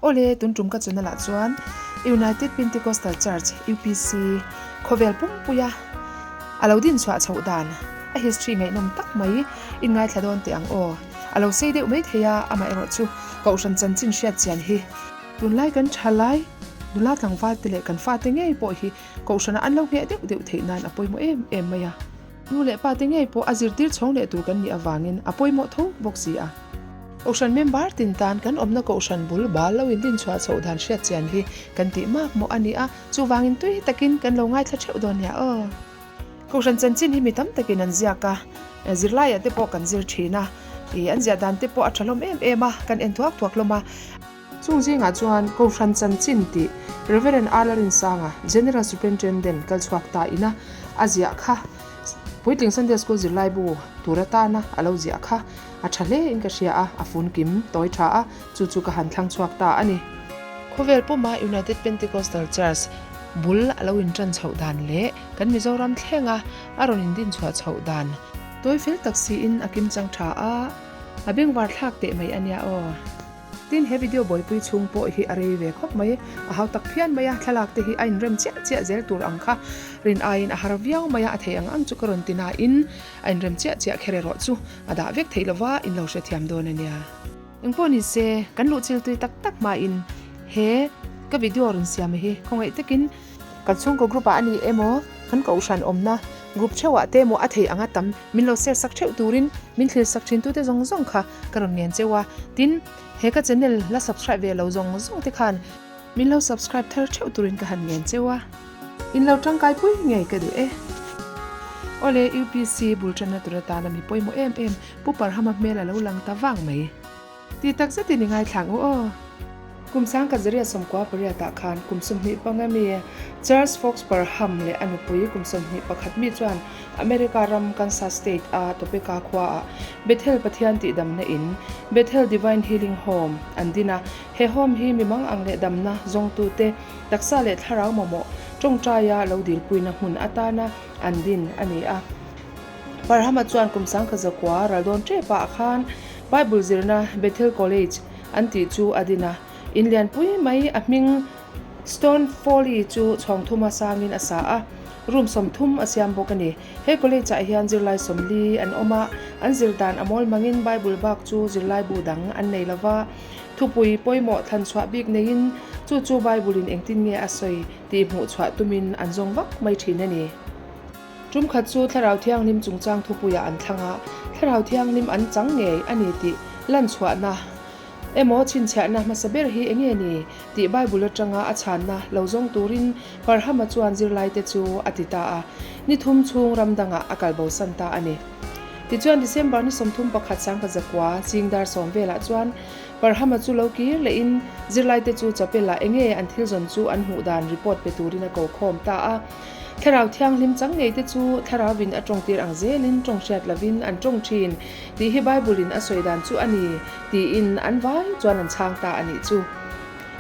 Awle, tun tum ka channel ah chuan United Pentecostal Church, UPC, khawvel pumpuia a lo din chhuah chhoh dan a history ngaihnawm tak mai in ngaithla dawn teh ang aw. A lo sei deuh mai thei a, amaherawh chu Kohhran chanchin hriat chian hi tunlai kan tha lai nula tlangval te leh kan fate ngei pawh hi Kohhranah an lo ngheh deuh deuh theih nan a pawimawh em em mai a. Nu leh pa te ngei pawh a zirtir chhawng leh tur kan nih avangin a pawimawh tho bawk si a. Kohhran member tin tan kan awmna kohhran bul bal lo in dinchhuah chhoh dan hriat chian hi kan tih mak mawh a ni a, chuvangin tui takin kan lo ngaithla theuh dawn nia aw. Kohhran chanchin hi mi tam takin an ziak a, zirlaiah te pawh kan zir thin a, ih an ziah dan te pawh a tha hlawm em em a, kan en thuak thuak hlawm a. Chung zingah chuan Kohhran chanchin tih Rev. R. Rinsanga, General Superintendent kal chhuak ta ina a ziah kha Puitling Sunday School zirlaibu tur atana a lo ziah kha a tha hle in ka hria a, a fun kim tawi tha a, chu chu ka han thlang chhuak ta a ni. Khawvel puma United Pentecostal Church bul a lo intan chhoh dan leh kan Mizoram thlenga a rawn indin chhuah chhoh dan tawi fel tak siin a kimchang tha a, a bengvar thlak teh mai a nia aw. Tin, he video buaipui chhung pawh hi a rei ve khawp mai. A hau tak phian mai a, thlalak te hi a inrem chiah chiah zel tur ang kha rin aiin a har viau mai a, a thei ang ang chu ka rawn ti nain a inrem chiah chiah kher erawh chu a dah vek theih lova in lo hrethiam dawn a nia. Engpawh ni se, kan luhchil tui tak tak hmain he ka video rawn siam hi khawngaih takin Kan chhungkaw group ah a ni emaw, kan kohhran awmna group theuh ah te emaw a thei anga tam min lo share sak theuh turin min thlir sak thin tute zawng zawng kha ka rawn ngen cheu a. Tin, he ka channel la subscribe ve lo zawng zawng te khan min lo subscribe thar theuh turin ka han ngen cheu a. In lo tangkai pui ngei ka duh e. Awle, UPC bul tanna tur atana mi pawimawh em em Pu Parhama hmel a lo lang ta vang mai. Ti tak zetin i ngaithlang u aw. Kum sangkhat zariat sawmkua pariatah khan kum 25 mi Charles Fox Parham leh a nupui kum 21 mi chuan America ram Kansas State a Topeka khuaah Bethel Pathian tihdamna in, Bethel Divine Healing Home, an din a. He home hi mi mangang leh damna zawngtute taksa leh thlarau mamawh tawngtaia lo dilpuina hmun atana an din a ni a. Parhama chuan kum 1900 ral dawn tep ah khan Bible zirna Bethel College an tih chu a din a, in lianpui mai a hming Stone Folly chu chhawng thuma sangin a sa a, room 30 a siam bawk a ni. He college ah hian zirlai 40 an awm a, an zir dan a mawl mangin Bible bak chu zirlai bu dang an nei lova, thupui pawimawh thlan chhuah bik neiin chu chu Bible in engtin nge a sawi tih hmuh chhuah tumin an zawng vak mai thin a ni. Tum khat chu Thlarau Thianghlim chungchang thupuiah an thlang a, Thlarau Thianghlim an chang ngei a ni tih lanchhuahna emaw chhinchhiahna hmasa ber hi enge ni tih Bible atanga a chhanna lo zawng turin Parhama chuan zirlaite chu a ti ta a, ni thum chhung ram dangah a kal bosan ta a ni. Tichuan December ni 31 sangkazakua ching dar sawm velah chuan Parhama chu lo kir lehin zirlaite chu chapel-ah enge an thil zawn chu an hmuh dan report pe turin a ko khawm ta a. Thlarau Thianghlim chang ngei te chu Thlarauvin a tawngtir ang zelin tawng hriat lovin an tawng thin tih hi Bible-in a sawi dan chu a ni tiin an vai chuan an chhang ta a nih chu.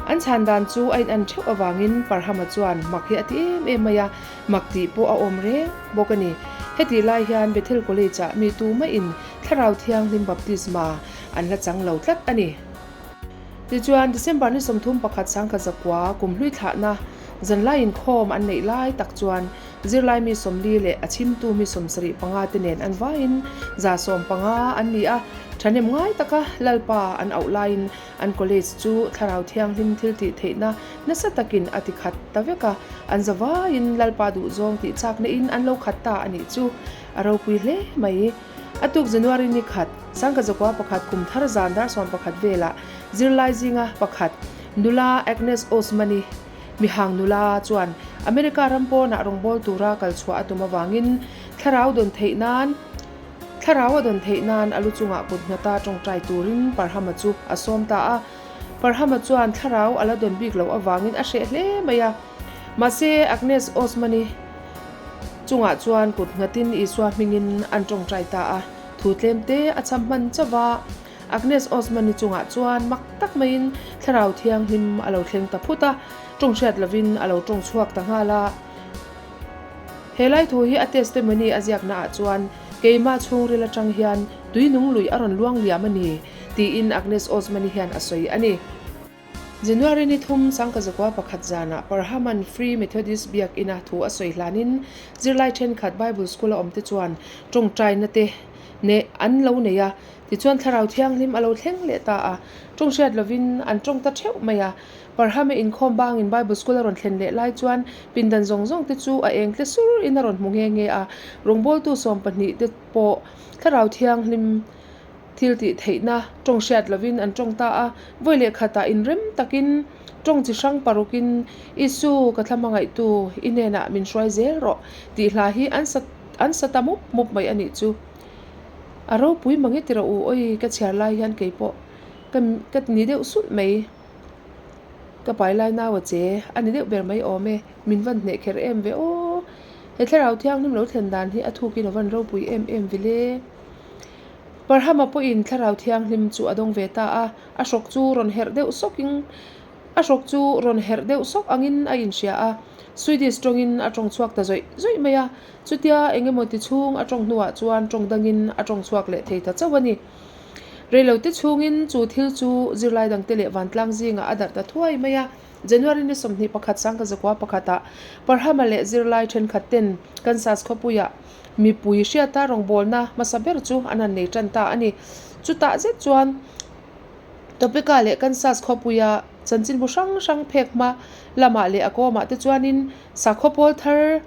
An chhan dan chu a inan theuh avangin Parhama chuan mak hi a ti em em mai a, mak tih pawh a awm reng bawk a ni. Hetih lai hian Bethel College-ah mi tumah-in Thlarau Thianghlim baptisma an la chang lo tlat a ni. Tichuan, December ni 31 sangkazakua kumhlui thlahna zanlai inkhawm an neih lai tak chuan zirlai mi 40 leh a chhimtu mi 75 te nen an vaiin 150 an ni a, thahnem ngai taka Lalpa an auh laiin an college chu Thlarau Thianghlim thil tih theihna nasa takin a ti khat ta vek a, an za vaiin Lalpa duhzawng tih chakna in an lo khat ta a nih chu a ropui hle mai. A tuk January ni khat, sangkazakua pakhat kum thar zan dar 11 velah zirlai zinga pakhat nula Agnes Osmani, mihang nula chuan America ram pawnah rawngbâwl tura kal chhuah a tum avangin thlarau dawn theih nan thlarau a dawn theih nan a lu chungah kut hnata tawngtai turin Parhama chu a sawm ta a. Parhama chuan thlarau a la dawn bik loh avangin a hreh hle mai a. Mahse, Agnes Osmani chungah chuan kut nghatin Isua hmingin an tawngtai ta a, thu tlem te a cham hman chauh va. Agnes Osmani chungah chuan mak tak maiin Thlarau Thianghlim a lo thleng ta phut a, tawng hriat lovin a lo tawng chhuak ta nghal a. He lai thu hi a testimony a ziakna ah chuan keimah chhungril atang hian tui nung lui a rawn luang liam a ni, tiin Agnes Osmani hian a sawi a ni. January ni thum Sangkazakua pakhat zanah Parhaman Free Methodist Biakina thu a sawi hlanin zirlai thenkhat Bible School a awmte chuan tawngtaina te neh an lo nei a, tichuan Thlarau Thianghlim a lo thleng leh ta a, tawng hriat lovin an tawng ta theuh mai a. Parhama inkhawm bangin Bible School a rawn thlen leh lai chuan pindan zawng zawng te chu a eng tle sur in a rawn hmu nghe nghe a, rawngbawltu 12 te pawh Thlarau Thianghlim Thil tih theihna tawng hriat lovin an tawng ta a, vawi leh khatah inrem takin tawng chi hrang parukin Isu ka thla hmangaihtu i hnenah min hruai zel rawh tih hla hi an sa an sa ta mup mup mai a nih chu. A ropui mange ti rawh u awi ka chhiar lai hian kei pawh ka ka ni deuh sulh mai. Ka pai lai nau a che a ni deuh ber mai awm e, min van hneh kher em ve aw. He thlarau thianghlim lo thlen dan hi a thukin a van ropui em em vile. Parhama pawhin Thlarau Thianghlim chu a dawng ve ta a, a hrawk chu rawn herh deuh sawkin a hrawk chu rawn herh deuh sawk angin a inhria a, Swedish tawngin a tawng chhuak ta zawih zawih mai a, chutia eng emaw ti chhung a tawng hnuah chuan tawng dangin a tawng chhuak leh thei ta chauh a ni. Reilote chhungin chu thil chu zirlai dangte leh vantlang zingah a darh ta thuai mai a, January ni 21 sangkazakua pakhatah Parhama leh zirlai thenkhat ten Kansas khawpuiah Mipui hriata rawngbawlna hmasa ber chu an han nei tan ta a ni. Chutah zet chuan Topeka leh Kansas khawpuia chanchinbu hrang hrang phek hma lamah leh a kawmah te chuanin sakhaw pawl thar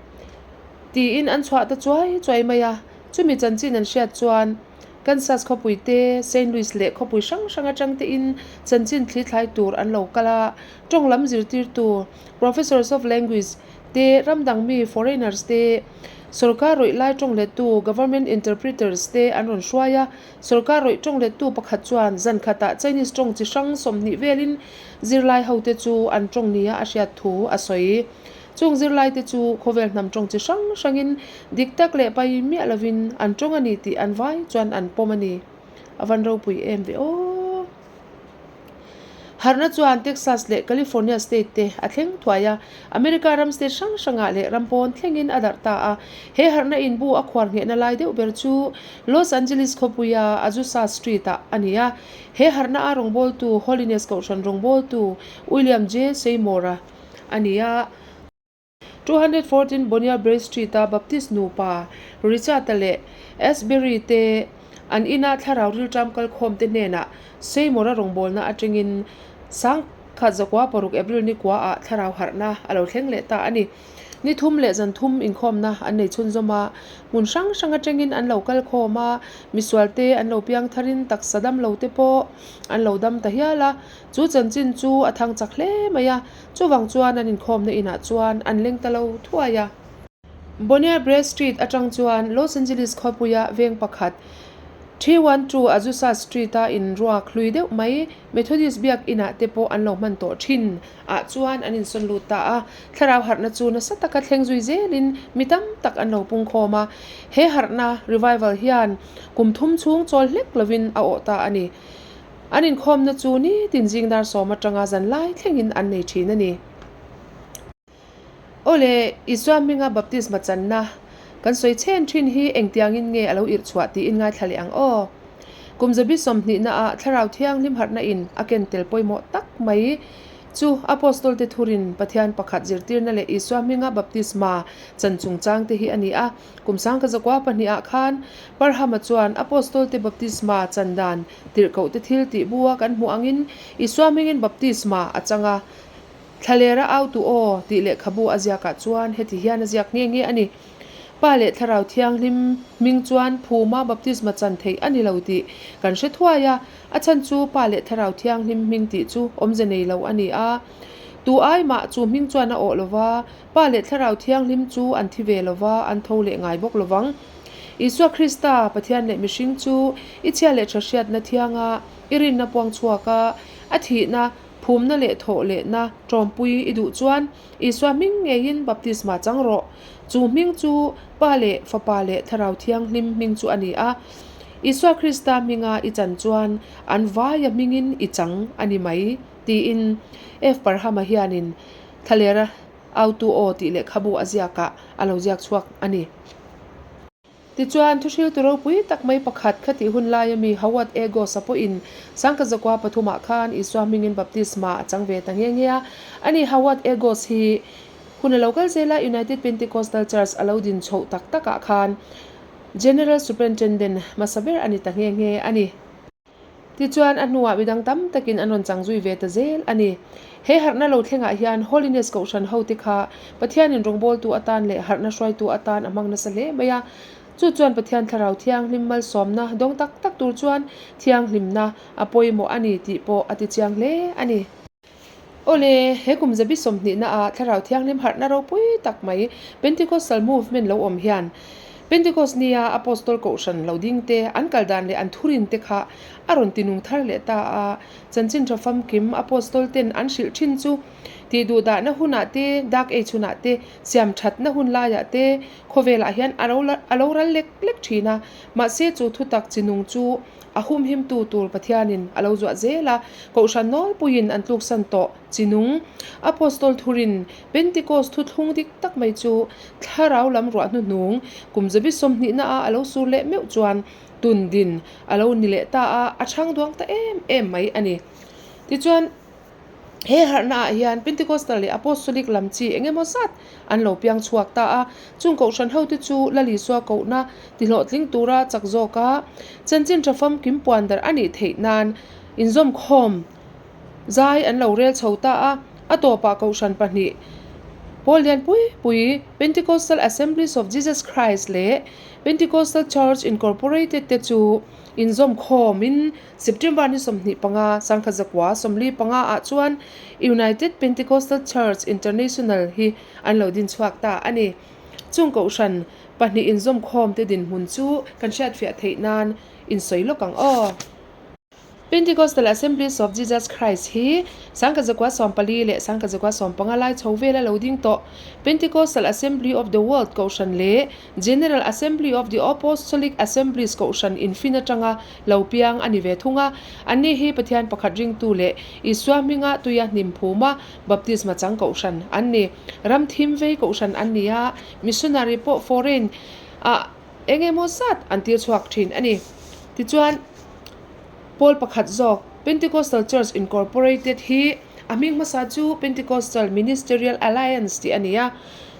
tiin an chhuah ta chuai chuai mai a. Chumi chanchin an hriat chuan Kansas khawpui te, Saint Louis leh khawpui hrang hrang atang tein chanchin thli thlai tur an lo kal a. Tawng lam zirtirtu, Professors of Language, te, ram dang mi, foreigners, te, Sorkar rawih lai tawng lettu, government interpreters, te an rawn hruai a. Sorkar rawih tawng lettu pakhat chuan zan khatah Chinese tawng chi hrang 20 velin zirlai hote chu an tawng nia a hriat thu a sawi. Chung zirlai te chu khawvel hnam tawng chi hrang hrangin dik tak leh pai miah lovin an tawng a ni tih an vai chuan an pawm a ni. A van ropui em ve aw! Harhna chuan Texas leh California state te a thleng thuai a, America ram state hrang hrangah leh ram pawn thlengin a darh ta a. He harhna inbu a khuar nghehna lai deuh ber chu Los Angeles khawpuia Azusa Street-ah a ni a. He harhna a rawngbawltu Holiness Kohhran rawngbawltu William J. Seymour-a a ni a. 214 Bonnier Bray Street-a Baptist nupa Richard-a leh Asbury te an ina thlarau rilṭam kalkhawmte hnenah Seymour-a rawngbawlna aṭangin 1906 April ni kuaah thlarau harhna a lo thleng leh ta a ni. Ni thum leh zan thum inkhawmna an nei chhunzawm a, hmun hrang hrang aṭangin an lo kal khawm a, misualte an lo piang tharin taksa dam lo te pawh an lo dam ta hial a, chu chanchin chu a thang chak hle mai a. Chuvang chuan an inkhawmna inah chuan an leng ta lo thuai a. Bonnier Bray Street atang chuan Los Angeles khawpuia veng pakhat, 312 Azusa Street-a inruak hlui deuh mai Methodist biak inah te pawh an lo hman tawh thin ah chuan an insawn lut ta a. Thlarau harhna chu nasa taka thleng zui zelin mi tam tak an lo pungkhawm a. He harhna, revival, hian kum thum chhung chawl hlek lovin a awh ta a ni. An inkhawmna chu nitin zing dar sawm atanga zan lai thlengin an nei thin a ni. Awle, Isua hminga baptisma channa kan sawi chhen thin hi engtiangin nge a lo irh chhuah tiin ngaithla leh ang aw. Kum zabi 20 ah Thlarau Thianghlim harhna in a ken tel pawimawh tak mai chu Apostol te thurin Pathian pakhat zirtirna leh Isua hminga baptisma chan chungchang te hi a ni a. Kum 1902 ah khan Parhama chuan Apostol te baptisma chan dan Tirhkoh te thil tih bua kan hmuh angin Isua hmingin baptisma a chang a, Thlalera autu aw tih lehkhabu a ziakah chuan heti hian a ziak nghe nghe a ni. Pa leh Thlarau Thianghlim hming chuan phuma baptisma chan theih a ni lo tih kan hre thuai a, a chhan chu Pa leh Thlarau Thianghlim hming tih chu awmze nei lo a ni a. Tu ai mah chu hming chuan a awh lo va, Pa leh Thlarau Thianghlim chu an thi ve lo va, an tho leh ngai bawk lo vang. Isua Krista, Pathian leh mihring chu i chhia leh tha hriatna thianga i rinna puang chhuak a, a thihna, phumna leh thawh lehna tawmpui i duh chuan Isua hming ngeiin baptisma chang rawh. Chu hming chu Pa leh Fapa leh Thlarau Thianghlim hming chu a ni a. Isua Krista hminga i chan chuan an vaia hmingin i chang a ni mai, tiin F. Parhama hianin thlalera Autu aw tih lehkhabu a ziakah a lo ziak chhuak a ni. Tichuan, thuhriltu ropui tak mai pakhat khatih hun laia mi Howard A. Goss-a pawhin Sangkazakua pathumah khan Isua hmingin baptisma a chang ve ta nghe nghe a. Ani Howard A. Goss hi hun a lo kal zel a, United Pentecostal Church a lo din chhoh tak takah khan General Superintendent hmasa ber a ni ta nghe nghe a ni. Tichuan, a hnuah midang tam takin an rawn chang zui ve ta zel a ni. He harhna lo thlengah hian Holiness Kohhran hote kha Pathianin rawngbawltu atan leh harhna hruaitu atan a hmang nasa hle mai a. Chu chuan Pathian Thlarau Thianghlim malsawmna dawng tak tak tur chuan thianghlimna a pawimawh a ni tih pawh a tichiang hle a ni. Awle, he kum zabi sawmhnihna ah Thlarau Thianghlim harhna ropui tak mai Pentecostal Movement lo awm hian Pentecost nia Apostol Kohhran lo ding te, an kal dan leh an thurin te kha a rawn tinung thar leh ta a. Chanchin tha famkim Apostol ten an hrilh thin chu tih duh dahna hunah te, Dark Age hunah te, siam thatna hun laiah te khawvelah hian a lo ral lek lek thin a. Mahse chu thutak chi nung chu A humhimtu tur Pathianin a lo zuah zel a, Kohhran nawlpuiin an tluksan tawh chi nung. Apostol thurin Pentecost thuthlung dik tak mai chu thlarau lam ruah hnuhnung kum zabi sawmhnihna ah a lo sur leh meuh chuan tun din a lo ni leh ta a, a chhang duang ta em em mai a ni. Tichuan. He harhna ah hian Pentecostal leh Apostolic lam chi eng emaw zat an lo piang chhuak ta a, chung kohhran hote chu Lal Isua kohna ti hlawhtling tura chak zawk a, chanchin tha famkim puan darh a nih theih nan inzawmkhawm zai an lo rel chho ta a, a tawpah kohhran pahnih pawl lian pui pui Pentecostal Assemblies of Jesus Christ leh Pentecostal Church Incorporated te chu inzawmkhawmin September ni 25, sangkhat zakua 45 ah chuan United Pentecostal Church International hi an lo din chhuak ta a ni. Chung kohhran pahnih inzawmkhawm te dinhmun chu kan hriatfiah theih nan insawi lawk ang aw. Pentecostal Assemblies of Jesus Christ hi sangkhat zakua 14 leh sangkhat zakua 15 lai chho vela lo ding tawh Pentecostal Assembly of the World kohhran leh General Assembly of the Apostolic Assemblies kohhran infin atanga lo piang a ni ve thung a. Anni hi Pathian pakhat ringtu leh Isua hminga tuia hnim phuma baptisma chang kohhran an ni. Ram thim vei kohhran an ni a, missionary pawh foreign ah eng emaw zat an tir chhuak thin a ni. Tichuan, Pawl pakhat zawk, Pentecostal Church Incorporated hi a hming hmasa chu Pentecostal Ministerial Alliance tih a ni a.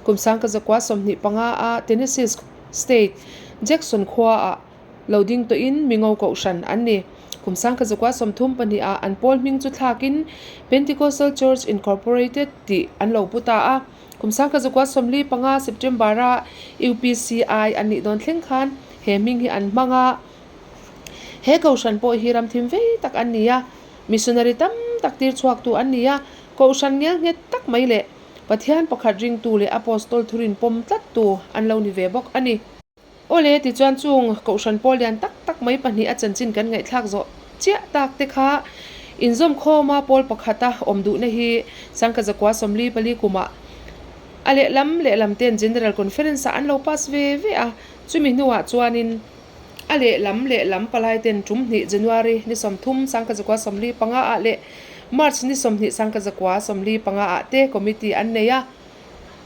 Kum sangka zakua 25 a Tennessee State, Jackson khuaah lo ding tawhin mingo kohhran an ni. Kum sangka zakua 32 ah an pawl hming chu thlakin Pentecostal Church Incorporated tih an lo pu ta a. Kum sangka zakua 45 September a UPCI an nih dawn thleng khan he hming hi an hmang a. He kohhran pawh hi ram thim vei tak an ni a, missionary tam tak tir chhuaktu an ni a, kohhran ngel nghet tak mai leh Pathian pakhat ringtu leh Apostol thurin pawm tlattu an lo ni ve bawk a ni. Awle, tichuan chung kohhran pawl lian tak tak mai pahnih a chanchin kan ngaihthlak zawh chiah tak te kha inzawmkhawma pawl pakhata awm duhna hi sangkhat zakua 44 kumah a lehlam lehlam ten General Conference-ah an lo pass ve ve a, chumi hnuah chuanin A lehlam lehlam palai ten tum hnih January ni 30 sangkhat zakua 45 ah leh March ni 20 sangkhat zakua 45 ah te committee an nei a.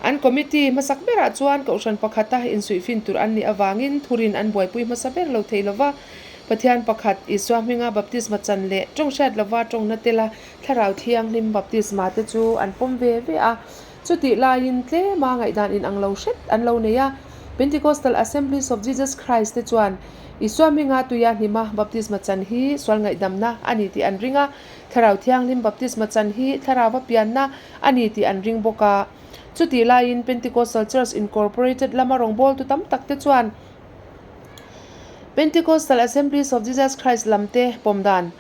An committee hmasak berah chuan kohhran pakhata insuihfin tur an nih avangin thurin an buaipui hmasa ber lo thei lova. Pathian pakhat Isua hminga baptisma chan leh tawng hriat lova tawngna tela Thlarau Thianghlim baptisma te chu an pawm ve ve a. Chutih laiin tlema ngaihdan inang lo hret an lo nei a, Pentecostal Assemblies of Jesus Christ te chuan Isua hminga tuia hnima baptisma chan hi sual ngaihdamna a ni tih an ring a, Thlarau Thianghlim baptisma chan hi Thlarauva pianna a ni tih an ring bawk a. Chutih laiin Pentecostal Church Incorporated lama rawngbawltu tam tak te chuan Pentecostal Assemblies of Jesus Christ lam te pawm dan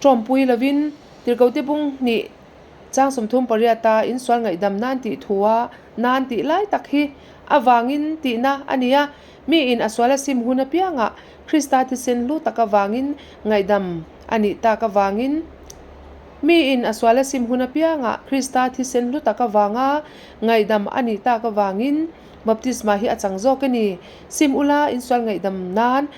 tawmpui lovin Tirhkohte bung hnih Chang 38 a insual ngaihdam nan tih thu a nan tih lai tak hi avangin tihna a ni a, mi in a sual a sim hun apiangah Krista thisen hlu tak avangin ngaihdam a nih tak avangin mi in a sual a sim hun apiangah Krista thisen hlu tak avanga ngaihdam a nih tak avangin baptisma hi a chang zawk a ni. Sim ula insual ngaihdam nan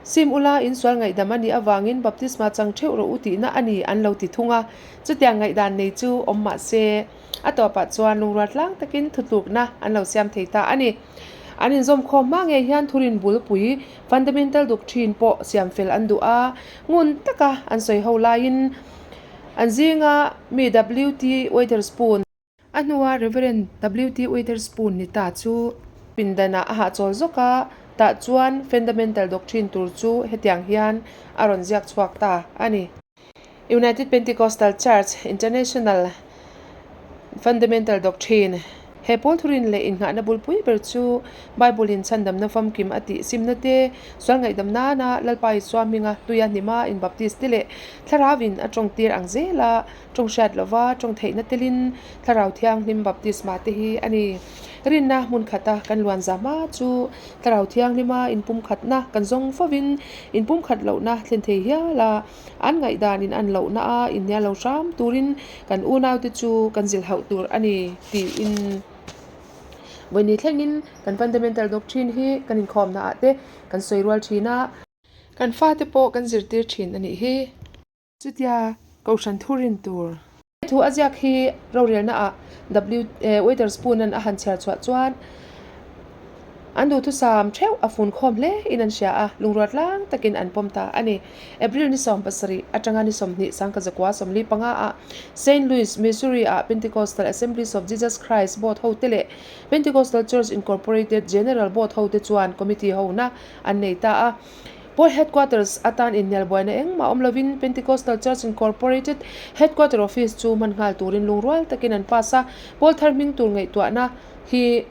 Sim ula, in sual ngaihdam a nih avangin baptisma chang theuh rawh u tihna a ni an lo ti thung a. Chutiang ngaihdan nei chu awm mah se, a tawpah chuan lungrual tlang takin thutlukna an lo siam thei ta a ni. An inzawmkhawm hma ngei hian thurin bulpui, fundamental doctrine, pawh siam fel an duh a, ngun taka an sawi ho laiin an zinga mi WT Witherspoon, A hnua Rev. WT Witherspoon ni ta chu pindanah a hahchawl zawk a, tah chuan Fundamental Doctrine tur chu hetiang hian a rawn ziak chhuak ta a ni. United Pentecostal Church International Fundamental Doctrine He pawl thurin leh innghahna bulpui ber chu Bible-in chhandamna famkim a tih simna te, sual ngaihdam nana Lalpa Isua hminga tuia hnima inbaptist te leh Thlarauin a tawngtir ang zela Tawng hriat lova tawng theihna telin Thlarau Thianghlim baptisma te hi a ni. Rinna hmun khata kan luan za hma chu Thlarau Thianghlima inpumkhatna kan zawng fovin inpumkhat lohna thlen thei hial a, an ngaihdan in an lohna a inhnial lo hram turin kan unaute chu kan zilh hauh tur a ni tiin vawiini thlengin kan fundamental doctrine hi kan inkhawmna ah te kan sawi rual thin a. Kan fate pawh kan zirtir thin a nih hi. Chutia Kohhran thurin tur. He thu a ziak hi rorelna ah W Witherspoon an a han chhiar chhuah chuan an duhthusam theuh a fun khawm hle in an hria a, lungruat lang takin an pawm ta a ni. April ni 70 atanga ni 20 sangkazakua 45 ah Saint Louis, Missouri ah Pentecostal Assemblies of Jesus Christ Board hote leh Pentecostal Church Incorporated General Board hote chuan Committee hona an nei ta a. Pawl Headquarters atan inhnial buaina engmah awm lovin Pentecostal Church Incorporated Headquarter Office chu hman nghal turin lungrual takin an pass a, Pawl thar hming tur ngaihtuahna hi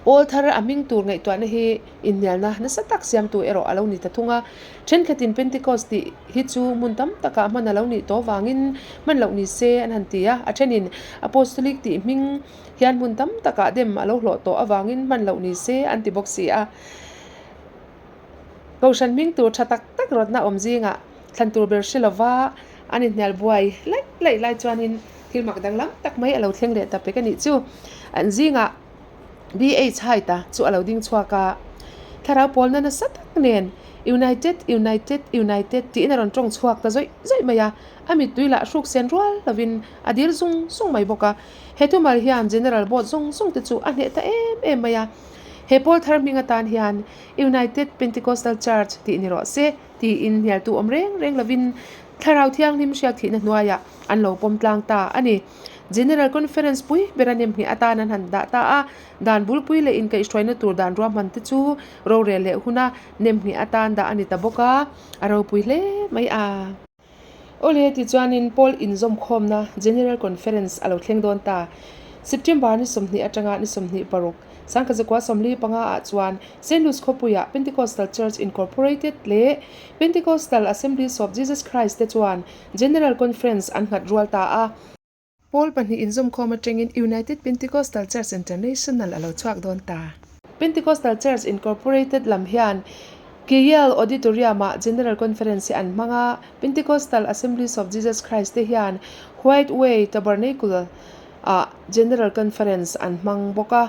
Pawl thar a hming tur ngaihtuahna hi inhnialna nasa tak siamtu erawh a lo ni ta thung a. Thenkhatin Pentecost tih hi chu hmun tam takah hman a lo nih tawh vangin hman loh ni se an han ti a, a thenin Apostolic tih hming hian hmun tam takah dem a lo hlawh tawh avangin hman loh ni se an ti bawk si a. Kohhran hming tur tha tak tak rawtna awm zingah thlan tur ber hre lova an inhnial buai laih laih lai chuanin thil mak danglam tak mai a lo thleng leh ta pek a nih chu. An zingah BH Hyde-a chu a lo ding chhuak a, thlarau pawlna nasa tak nen United, United, United tiin a rawn tawng chhuak ta zawih zawih mai a, a mittui lah hruk sen rual lovin a dil zung zung mai bawk a. He thumal hian General Board zawng zawng te chu a hneh ta em em mai a. He pawl thar hming atan hian United Pentecostal Church tih ni rawh se tiin hnialtu awm reng reng lovin Thlarau Thianghlim hriak thihna hnuaiah an lo pawm tlang ta a ni. General Conference pui bera nemhnih atan an han dah ta a, dan bulpui leh inkaihhruaina tur dan ruahman te chu rorel leh huna nemhnih atan dah a ni ta bawk a, a ropui hle mai a. Awle, tichuanin Pawl inzawmkhawmna General Conference a lo thleng dawn ta. September ni 20 atanga ni 26, Sangkhazakua 45 ah chuan Saint Louis khawpuiah Pentecostal Church Incorporated leh Pentecostal Assemblies of Jesus Christ te chuan General Conference an nghat rual ta a. Pawl pahnih inzawmkhawm atangin United Pentecostal Church International a lo chhuak dawn ta. Pentecostal Church Incorporated lam hian Kiel Auditorium-ah General Conference hi an hmang a, Pentecostal Assemblies of Jesus Christ te hian White Way Tabernacle-ah General Conference an hmang bawk a.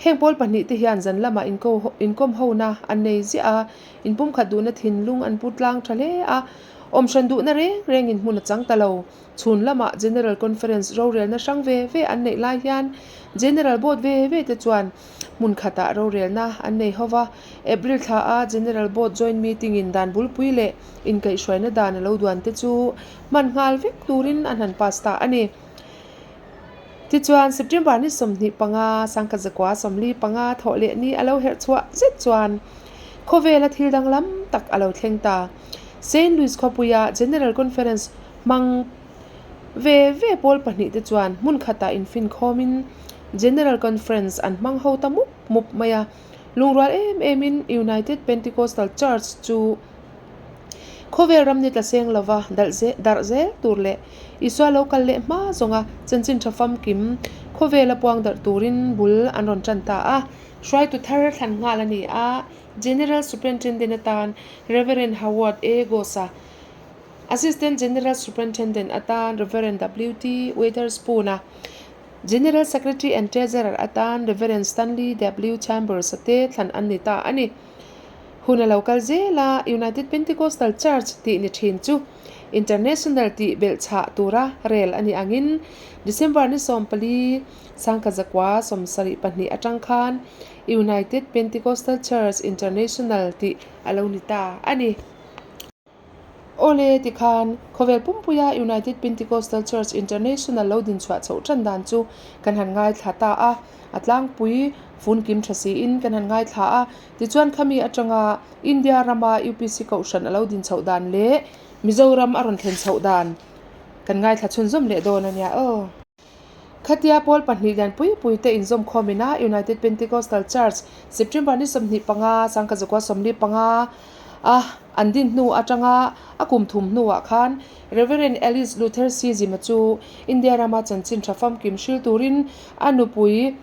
Heng pawl pahnih te hian zan lamah inkawm hona an nei ziah a, inpumkhat duhna thinlung an pu tlang tha hle a, awmhran duhna reng rengin hmun a chang ta lo. Chhun lamah General Conference rorelna hrang ve ve an neih lai hian General Board ve ve te chuan hmun khatah rorelna an nei ho va. April thla a General Board Joint Meeting in dan bulpui leh inkaihhruaina dan a lo duan te chu hman nghal vek turin an han pass ta a ni. Tichuan September ni 25, Sangkhat zakua 45 thawh leh ni a lo herh chhuah zet chuan khawvela thil danglam tak a lo thleng ta. Saint Louis khawpuia General Conference Hmang ve ve pawl pahnihte chuan hmun khatah infinkhawmin General Conference an hmang ho ta mup mup mai a. Lungrual em emin United Pentecostal Church chu khawvel ram ni tla seng lova darh zel tur leh Isua lo kal leh hma zawnga chanchin tha famkim khawvela puang darh turin bul an rawn tan ta a. Hruaitu thar thlan nghal a ni a, General Superintendent atan Reverend Howard A. Goss-a Assistant General Superintendent atan Rev. WT Witherspoon-a, General Secretary and Treasurer atan Rev. Stanley W. Chambers-a te thlan an ni ta a ni. Hun a lo kal zel a, United Pentecostal Church tih ni thin chu International tih belhchhah tura rel a nih angin December ni 14, 1972 atang khan United Pentecostal Church International tih a lo ni ta a ni. Awle, tikhan khawvel pumpuia United Pentecostal Church International lo dinchhuah chhoh tan dan chu kan han ngaithla ta a, a tlangpui funkim tha siin kan han ngaithla a. Tichuan khami atanga India rama UPC kohhran a lo dinchhoh dan leh Mizoram a rawn thlen chhoh dan kan ngaithla chhunzawm leh dawn a nia aw. Khatia pawl pahnih lian pui pui te inzawm khawmin a United Pentecostal Church September ni 25, 1945 a an din hnu atanga a kum thum hnuah khan Rev. Alice Luther Sizima chu India rama chanchin tha famkim hril turin a nupui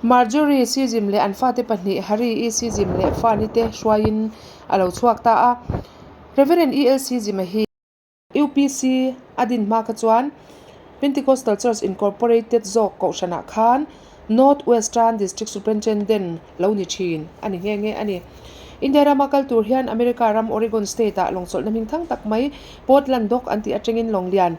Marjorie Sizim leh an fate pahnih Harry E. Sizim leh Fanny te hruaiin a lo chhuak ta a. Rev. E. L. Sizima hi. UPC a din hma kha chuan Pentecostal Church Incorporated zawk kohhranah khan North Western District Superintendent lo ni thin a ni nghe nghe a ni. India rama kal tur hian America ram Oregon State-ah lawngchawlhna hming thang tak mai Portland Dock an tih atangin lawnglian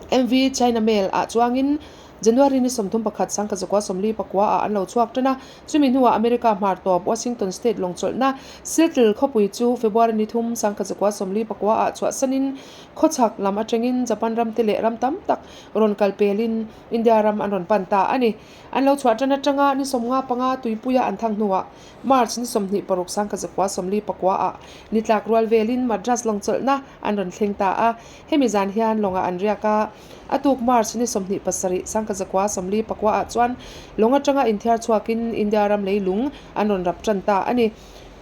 MV China Mail ah chuangin January ni 31 1944 ah an lo chhuak tan a. Chumi hnuah America hmar tawp Washington State lawngchawlhna Seattle khawpui chu February ni thum 1944 ah chhuahsanin khawchhak lam atangin Japan ramte leh ram tam tak rawn kal pelin India ram an rawn pan ta a ni. An lo chhuah tan atanga ni 55 tuipuia an thang hnuah March ni 26 1944 ah ni tlak rual velin Madras lawngchawlhna an rawn thleng ta a. Hemi zan hian lawngah an riak a. A tuk March ni 27, 1944 ah chuan lawng atanga inthiar chhuakin India ram leilung an rawn rap tan ta a ni.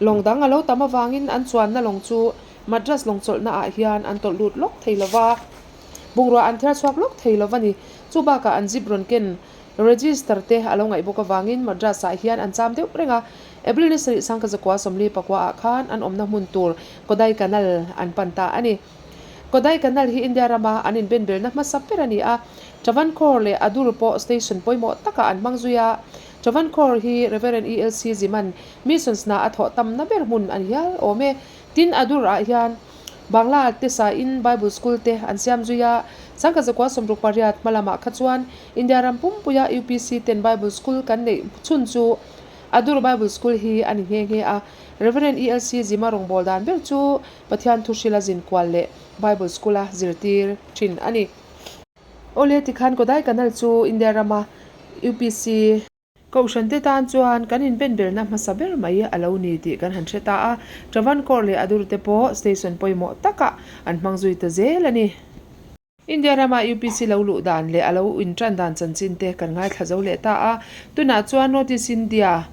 Lawng dang a lo tam avangin an chuanna lawng chu Madras lawng chawlhna ah hian an tawlh lut lawk thei lova, bungrua an thiar chhuak lawk thei lova ni. Chu bakah an zip rawn ken register te a lo ngaih bawk avangin Madras ah hian an cham deuh reng a. April ni 7, 1944 ah khan an awmna hmun tur Kodaikanal an pan ta a ni. Kodaikanal hi India rama an inbenbelna hmasa ber a ni a, Travancore leh Adur pawh station pawimawh takah an hmang zui a. Travancore hi Rev. ELC Ziman Missions hna a thawh tamna ber hmun a ni hial awm e. Tin, Adur ah hian Bangla te sain Bible School te an siam zui a. 1968 hma lamah kha chuan India ram pumpuia UPC ten Bible School kan neih chhun chu Adur Bible School hi a ni nghe nghe a. Rev. ELC Zima rawngbâwl dan ber chu Pathian thu hrila zin kual leh Bible School a zirtir thin a ni. Awle tikhan Kodaikanal chu India rama UPC. Kohhran te tan chuan kan inbenbelna hmasa ber mai a lo ni tih kan han hre ta a, Travancore leh Adur te pawh station pawimawh takah an hmang zui ta zel a ni. India rama UPC lo luh dan leh a lo intan dan chanchin te kan ngaithla zo leh ta a, tunah chuan North East India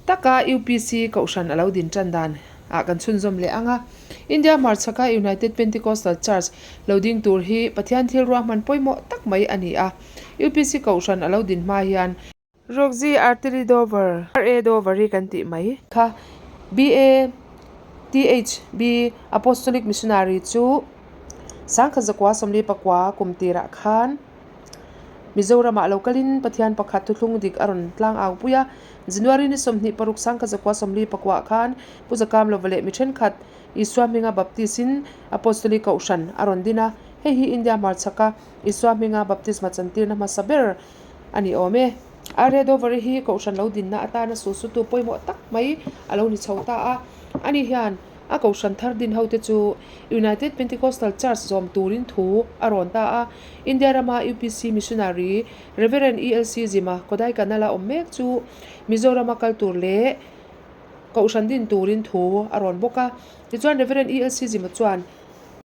taka UPC kohhran a lo din tan dan ah kan chhunzawm leh ang a. India hmarchhaka United Pentecostal Church lo ding tur hi Pathian thil ruahman pawimawh tak mai a ni a, UPC kohhran a lo din hma hian. Roxy Artery Dover, RA Dover hi kan tih mai. Kha BA THB Apostolic Missionary chu 1949 kum tirah khan Mizoramah lo kalin Pathian pakhat thuthlung dik a rawn tlang au pui a. January ni 26 1949 khan Pu Zakamlova leh mi thenkhat Isua hminga Baptist-in Apostolic Kohhran a rawn din a. Hei hi India hmarchhaka Isua hminga baptisma chantirna hmasa ber a ni awm e. Arya Dover-i hi kohhran lo dinna atana sulsutu pawimawh tak mai a lo ni chho ta a. Ani hian a kohhran thar din hote chu United Pentecostal Church zawm turin thu a rawn ta a. India rama UPC missionary Rev. ELC Zima Kodaikanal-a awm mek chu Mizorama kal tur leh kohhran din turin thu a rawn bawk a. Tichuan Rev. ELC Zima chuan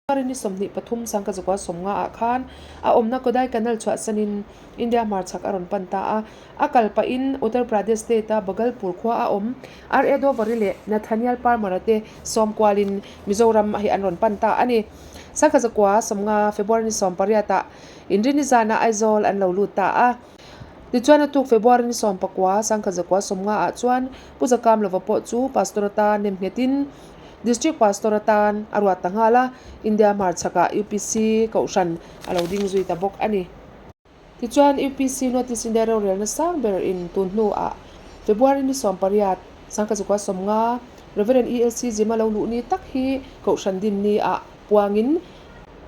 January ni 23, 1950 ah khan a awmna Kodaikanal chhuahsanin India hmarchhak a rawn pan ta a. A kal pahin Uttar Pradesh state-a Bhagalpur khua a awm. R. A. Dovari leh Nathaniel Palmer-a te sawm kualin Mizoram hi an rawn pan ta a ni. 1950 February ni 18 ah Inrini zana Aizawl an lo lut ta a. Tichuan a tuk February ni 19, 1950 ah chuan Pu Zakamlova pawh chu Pastor atan nemnghetin District Pastor atan a ruat ta nghal a, India hmarchhakah UPC kohhran a lo ding zui ta bawk a ni. Tichuan UPC Notice India rorelna sang ber in tun hnuah February ni 18, 1950, Rev. ELC Zima lo luh ni tak hi kohhran din ni ah. puangin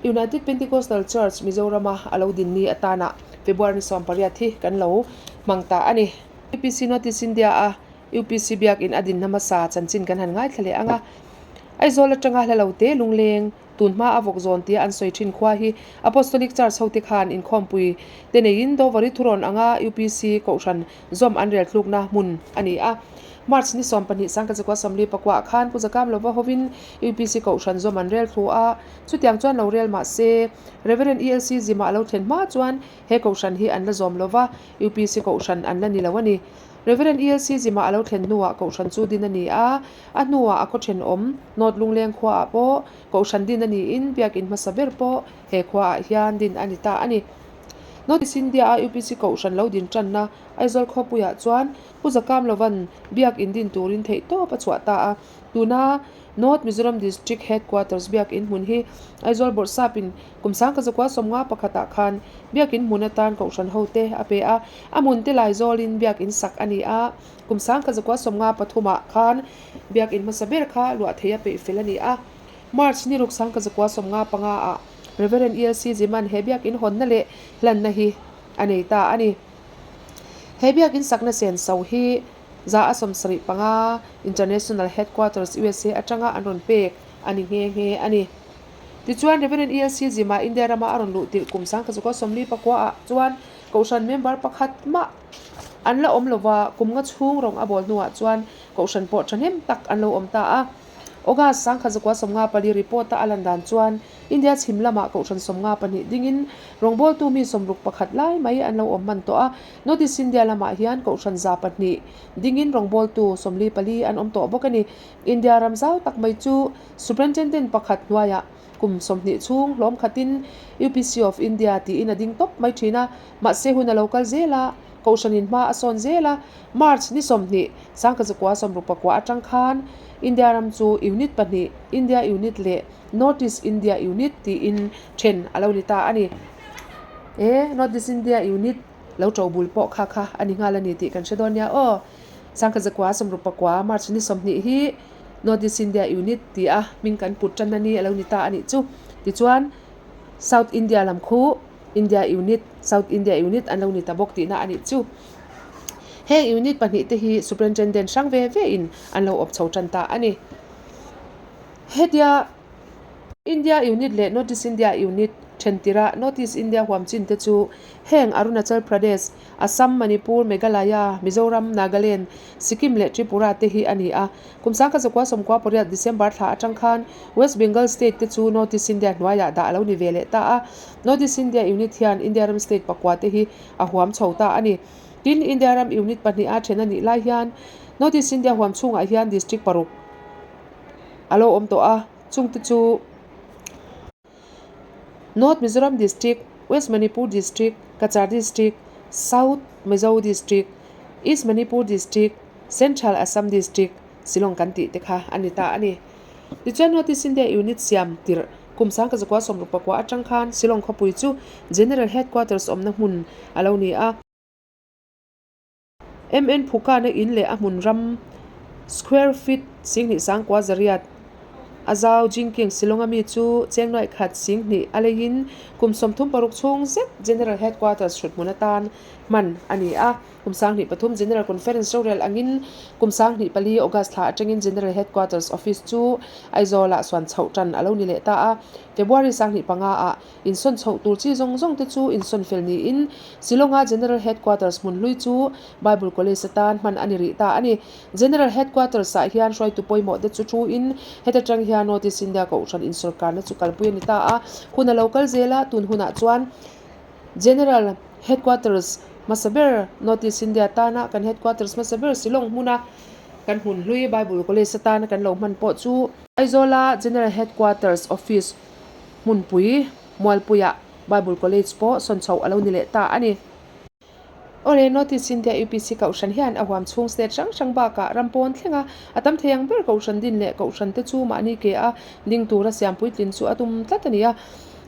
United Pentecostal Church Mizorama a lo din ni atana February ni 18 hi kan lo hmang ta a ni. UPC Notice India a UPC biakin a din hmasa chanchin kan han ngaithla leh ang a. Aizawl atanga hla lo te lungleng tun hma a vawk zawn tia an sawi thin khua hi Apostolic Church hote khan inkhawmpui te neiin Dovari thurawn anga UPC kohhran zawm an rel tlukna hmun a ni a. March ni 12 sangkachakua 40 pakuah khan Pu Zakam lova hovin UPC kohhran zawm an rel thlu a, chutiang chuan lo rel mah se Reverend ELC Zima a lo thlen hma chuan he kohhran hi an la zawm lova UPC kohhran an la ni lo a ni. Rev. ELC Zima a lo thlen hnuah kohhran chu din a ni a, a hnuah a khaw thenawm North Lungleng khuaah pawh kohhran din a niin biakin hmasa ber pawh he khuaah hian din a ni ta a ni. North East India-a UPC kohhran lo din tanna Aizawl khawpuiah chuan Pu Zakam Lovan biakin din turin theihtawp a chhuah ta a, tuna North Mizoram District Headquarters biakin hmun hi Aizawl Bawrhsapin kum sangkazakua 51 ah khan biakin hmun atan kohhran hote a pe a, a hmun te Laizawlin biakin sak a ni a, kum sangkazakua 53 ah khan biakin hmasa ber kha luah thei a peih fel a ni a. March ni ruk sangkazakua 55 ah Rev. ELC Ziman he biakin hawnna leh hlanna hi a nei ta a ni. He biakin sakna senso hi Za a 75 International Headquarters USA atanga an rawn pek a ni nghe nghe a ni. Tichuan Rev. ELC Zima India rama a rawn luh tirh kum sangkazukua 44 ah chuan Kohhran member pakhat mah an la awm lova, kum nga chhung rawng a bawl hnuah chuan Kohhran pawh thahnem tak an lo awm ta a. August sangkazukua 54 report a a lan dan chuan India chhim lamah Kohhran 52 dingin rawngbawltu mi 61 lai mai an lo awm hman tawh a. North East India lamah hian Kohhran 200 dingin rawngbawltu 44 an awm tawh bawk a ni. India ram zau tak mai chu Superintendent pakhat hnuaiah kum 20 chhung hlawm khatin UPC of India tiin a ding tawp mai thin a, mahse hun a lo kal zel a, Kohhranin hma a sawn zel a, March ni 20, sangkazakua 64 atang khan India ram chu Unit pahnih, India Unit leh North East India Unit tiin then a lo ni ta a ni. E, North East India Unit lo to bul pawh kha kha a ni nghal a ni tih kan hre dawn nia aw. Sangkazakua 64 March ni 20 hi North East India Unit tia hming kan put tan a ni a lo ni ta a nih chu. Tichuan, South India lam khu India Unit, South India Unit an lo ni ta bawk tihna a nih chu. Heng unit pahnih te hi Superintendent hrang ve ve in an lo awp chho tan ta a ni. Hetia India Unit leh North East India Unit then tirah North East India huam chin te chu heng Arunachal Pradesh, Assam, Manipur, Meghalaya, Mizoram, Nagaland, Sikkim leh Tripura te hi a ni a. Kum sangkazakua 98 December thla atang khan West Bengal State te chu North East India hnuaiah dah a lo ni ve leh ta a. North East India Unit hian India ram state pakua te hi a huam chho ta a ni. Tin, India ram unit pahnih a then a nih lai hian North East India huam chhungah hian district paruk a lo awm tawh a, chungte chu North Mizoram District, West Manipur District, Cachar District, South Mizo District, East Manipur District, Central Assam District, Shillong kan tih te kha a ni ta a ni. Tichuan North East India Unit siam tirh kum sangkazakua 69 atang khan Shillong khawpui chu General Headquarters awmna hmun a lo ni a. MN Phukana in leh a hmun ram square feet 29 zariat a zau Jingking Shillong-a mi chu cheng nuaih khat 20 a leiin kum 36 chhung zet General Headquarters hrut hmun atan hman a ni a. Kum 23 General Conference rorel angin kum 24 August thla atangin General Headquarters Office chu Aizawl-ah suan chhoh tan a lo ni leh ta a. February 25 ah Insawn chhoh tur chi zawng zawng te chu insawn fel niin Shillong-a General Headquarters hmun hlui chu Bible College atan hman a ni rih ta a ni. General Headquarters-ah hian hruaitu pawimawh te chu thuin heta tang hian North East India Kohhran insawrkarna chu kalpui a ni ta a. Hun a lo kal zel a, tun hunah chuan General Headquarters hmasa ber North East India tana kan Headquarters hmasa ber Shillong hmuna kan hmun hlui Bible College atana kan lo hman pawh chu Aizawla General Headquarters Office hmunpui Mualpuiah Bible College pawh sawn chhoh a lo ni leh ta a ni. Awle, North East India UPC Kohhran hian a huam chhung state hrang hrang bakah ram pawn thlenga a tam thei ang ber Kohhran din leh Kohhran te chu mahni ke a ding tura siam puitlin chu a tum tlat a ni a.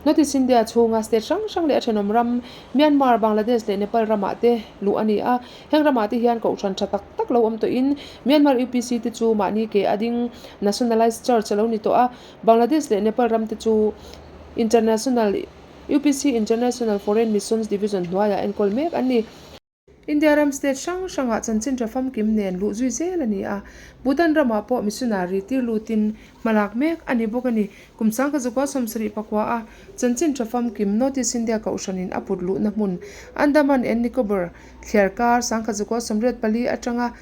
North East India chhunga state hrang hrang leh a thenawm ram Myanmar, Bangladesh leh Nepal ramah te luh a ni a. Heng ramah te hian kohhran tha tak tak lo awm tawhin Myanmar UPC te chu mahni ke a ding Nationalised Church a lo ni tawh a. Bangladesh leh Nepal ram te chu International UPC International Foreign Missions Division hnuaiah enkawl mek an ni. India ram state hrang hrangah chanchin tha famkim nen luh zui zel a ni a, Bhutan ramah pawh missionary tir lutin hmalak mek a ni bawk a ni. Kum sangkazukua 70 pakua a chanchin tha famkim North East India kohhranin a put luhna hmun Andaman and Nicobar thliarkar sangkazukua 84 atanga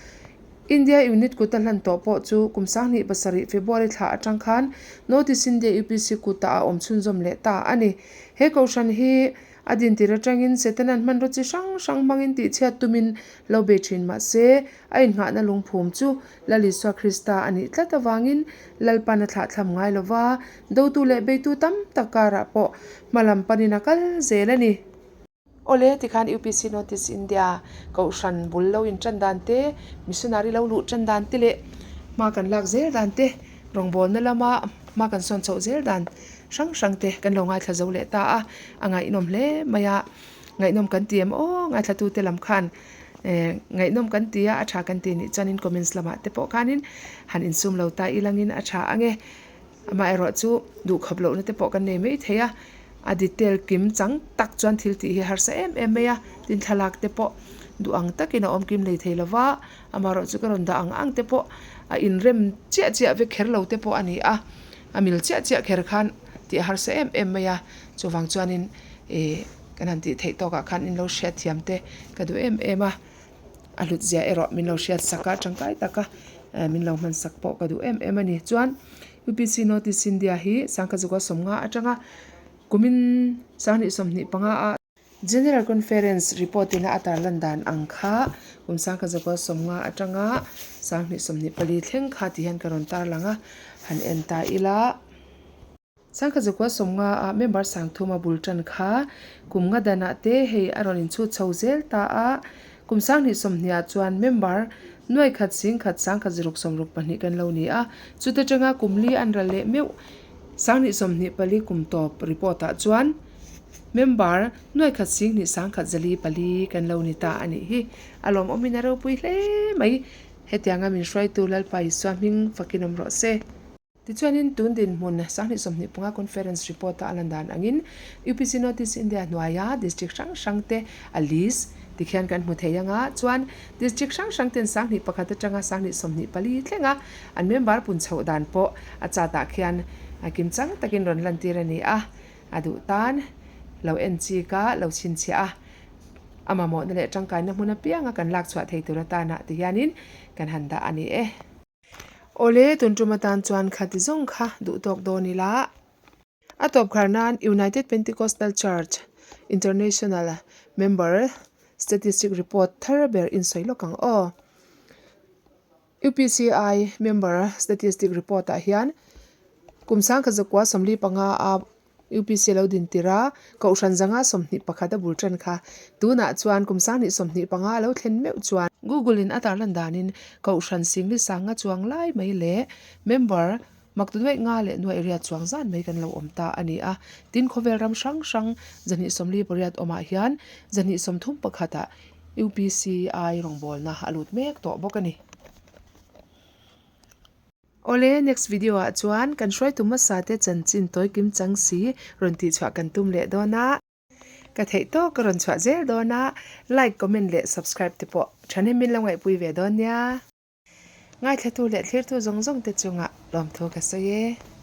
India unit kuta hlan tawh pawh chu kum 2007 February thla atang khan North East India UPC kutah a awm chhunzawm leh ta a ni. He kohhran hi A dintir atangin Setana'n hmanraw chi hrang hrang hmangin tihchhiat tumin lo bei thin mah se, a innghahna lungphum chu Lal Isua Krista a nih tlat avangin Lalpan a thlahthlam ngai lo va, dotu leh beitu tam tak karah pawh hma lam panin a kal zel a ni. Awle, tikhan UPC Notice India Kohhran bul lo intan dan te, missionary lo luh tan dan te leh hma kan lak zel dan te, rawngbawlna lama hma kan sawn chhoh zel dan hrang hrang te kan lo ngaithla zo leh ta a, a ngaihnawm hle mai a, ngaihnawm kan ti em aw ngaithla te lam khan eh ngaihnawm kan ti a, a tha kan ti nih chuanin comments lamah te pawh khanin han insum lo ta ilangin a tha ang e, amaherawh chu duhkhawp lohna te pawh kan nei mai thei a, a detail kim chang tak chuan thil tih hi harsa em em mai a, tin thlalak te pawh duh ang takin a awm kim lei thei lova, amaherawh chu ka rawn dah ang ang te pawh a inrem chiah chiah vek kher lo te pawh a ni a. A mil chiah chiah kher khan tih a harsa em em mai a, chuvang chuanin ih kan han tih theih tawkah khan in lo hriat thiam te ka duh em em a, a hlut zia erawh min lo hriat sak a tangkai taka min lo hman sak pawh ka duh em em a ni. Chuan UPC Notice India hi Sangkhazuka 50 atanga kumin 2025 a General Conference report ina a tarlan dan ang kha kum 1950 atanga 2024 thleng kha ti hian ka rawn tarlang a, han en ta ila. 1950 ah member sangthuma bul tan kha kum nga danah te hei a rawn inchhut chho zel ta a, kum 2020 ah chuan member nuai khat sing khat 1062 kan lo ni a, chuta tanga kum li an ral leh meuh 2024 kum tawp report ah chuan Member, nuai khat sing hnih sang khat zali pali kan lo ni ta a nih hi. A lawmawmin a ropui hle mai. Hetianga min hruaitu Lalpa Isua hming fakin awm rawh se. Tichuanin tun dinhmun 2025 Conference Report-a a lan dan angin UPC Notice India hnuaia District hrang hrangte a list tikhian kan hmu thei anga chuan District hrang hrangten 21 atanga 2024 thlenga an member pun chhoh dan pawh a chat-ah khian kimchang takin rawn lantir a ni a. A duh tan lo en chik a, lo chhinchhiah a, a mamawhna leh tangkaina hmun apianga kan lak chhuah thei tur atana ti hianin kan han dah a ni e. Awle, tun tum atan chuan khati zawng kha duh tawk dawn ila. A tawp khar nan United Pentecostal Church International Member Statistic Report thar ber insawi lawk ang aw. UPCI member statistic report ah hian kum 1945 a UPC lo din tir a, Kohhran zanga 21 a bul tan kha. Tunah chuan kum 2025 a lo thlen meuh chuan Google in a tarlan danin Kohhran singli sanga chuang lai mai leh member mak nuaih nga leh nuaih riat chuang zan mai kan lo awm ta a ni a. Tin, khawvel ram hrang hrang 248 awmah hian 231 ah UPCI rawngbawlna a lut mek tawh bawk a ni. Awle, next video ah chuan kan hruaitu hmasa te chanchin tawi kim chang si rawn tihchhuah kan tum leh dawn a. Ka theih tawk ka rawn chhuah zel dawn a, like, comment leh subscribe te pawh thahnem min lo ngaihpui ve dawn nia. Ngaithlatu leh thlirtu zawng zawng te chungah lawmthu ka sawi e.